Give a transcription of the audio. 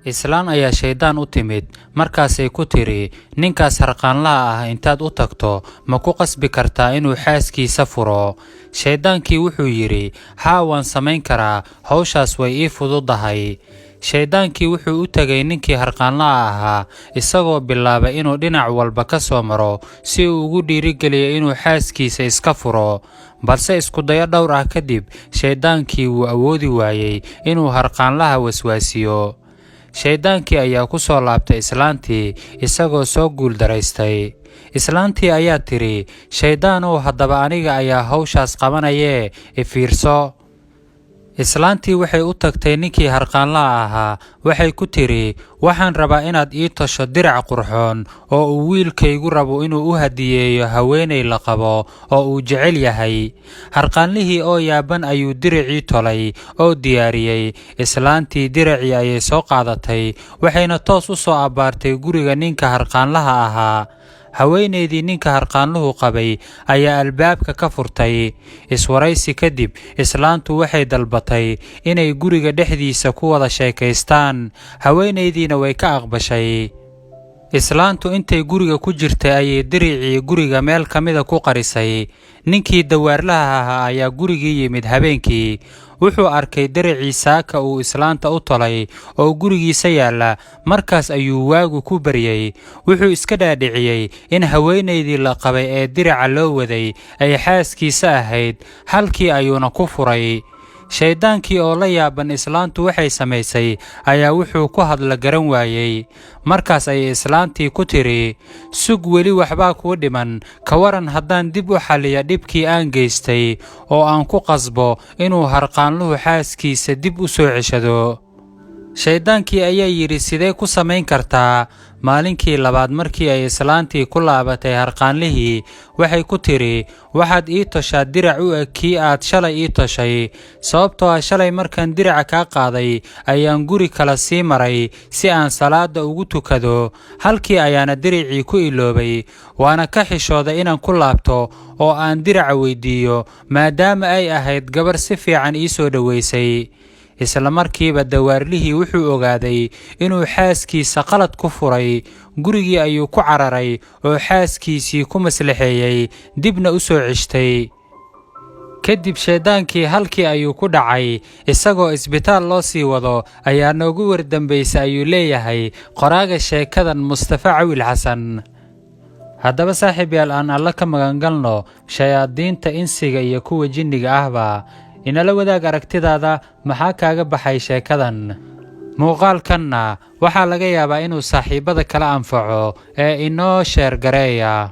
Islaan ayaa shayddaan u timid, markaasay ku tiri, "Ninkaas harqaanlaha ah intaad u tagto ma ku qasbi kartaa inuu xaaskiisa furo?" Shayddaankii wuxuu yidhi, "Haa, waan samayn karaa, hawshaas way ii fududahay." Shayddaankii wuxuu u tegay ninkii harqaanlaha ahaa, isagoo bilaabay inuu dhinac walba ka soo maro si uu ugu dhiirigeliyo inuu xaaskiisa iska furo. Balse isku dayo dhowr ah kadib, shayddaankii wuu awoodi waayey inuu harqaanlaha waswaasiyo. Shayddaankii ayaa ku soo laabtay islaantii isagoo soo guuldaraystay. Islaantii ayaa tidhi, "Shayddaanow, haddaba aniga ayaa hawshaas qabanayee i fiirso." Islaantii waxay u tagtay ninkii harqaanlaha ahaa. Waxay ku tidhi, "Waxaan rabaa inaad ii tosho dirac qurxoon oo uu wiilkaygu rabo inuu u hadiyeeyo haweeney la qabo oo uu jecel yahay." Harqaanlihii oo yaaban ayuu diricii tolay oo diyaariyey. Islaantii diracii ayay soo qaadatay, waxayna toos u soo abbaartay guriga ninka harqaanlaha ahaa. Haweeneydii ninka harqaanluhu qabay ayaa albaabka ka furtay. Iswaraysi kadib, islaantu waxay dalbatay inay guriga dhexdiisa ku wada sheekaystaan. Haweenaydiina way ka aqbashay. Islaantu intay guriga ku jirtay ayay diricii guriga meel ka mida ku qarisay. Ninkii dawaarlaha ahaa ayaa gurigii yimid habeenkii. Wuxuu arkay diricii saaka uu islaanta u tolay oo gurigiisa yaalla. Markaas ayuu waagu ku baryey. Wuxuu iska dhaadhiciyey in haweenaydii la qabay ee diraca loo waday ay xaaskiisa ahayd, halkii ayuuna ku furay. Shayddaankii oo la yaaban islaantu waxay samaysay ayaa wuxuu ku hadla garan waayey. Markaas ayay islaantii ku tidhi, "Sug, weli waxbaa kuu dhiman. Ka waran haddaan dib u xalliya dhibkii aan geystay oo aan ku qasbo inuu harqaanluhu xaaskiisa dib u soo ceshado?" Shayddaankii ayaa yidhi, "Sidee ku samayn kartaa?" Maalinkii labaad markii ay islaantii ku laabatay harqaanlihii, waxay ku tidhi, "Waxaad ii toshaa dirac u eg kii aad shalay ii toshay, sababtoo ah shalay markaan diraca kaa qaaday ayaan guri kale sii maray si aan salaada ugu tukado. Halkii ayaana diricii ku iloobay, waana ka xishooday inaan ku laabto oo aan diraca weydiiyo, maadaama ay ahayd gabar si fiican ii soo dhoweysay." Isla markiiba dawaarlihii wuxuu ogaaday inuu xaaskiisa qalad ku furay. Gurigii ayuu ku cararay oo xaaskiisii ku maslaxeeyey, dibna u soo ceshtay. Kadib shayddaankii halkii ayuu ku dhacay isagoo isbitaal loo sii wado ayaa noogu wardambaysa, ayuu leeyahay qoraaga sheekadan, Mustafa Cawil Xasan. Haddaba saaxiib yaal, aan Alla ka magangalno shayaadiinta insiga iyo kuwa jinniga ahba. Inala wadaag aragtidaada. Maxaa kaaga baxay sheekadan? Muuqaalkanna waxaa laga yaabaa inuu saaxiibbada kala anfaco ee inoo share gareeya.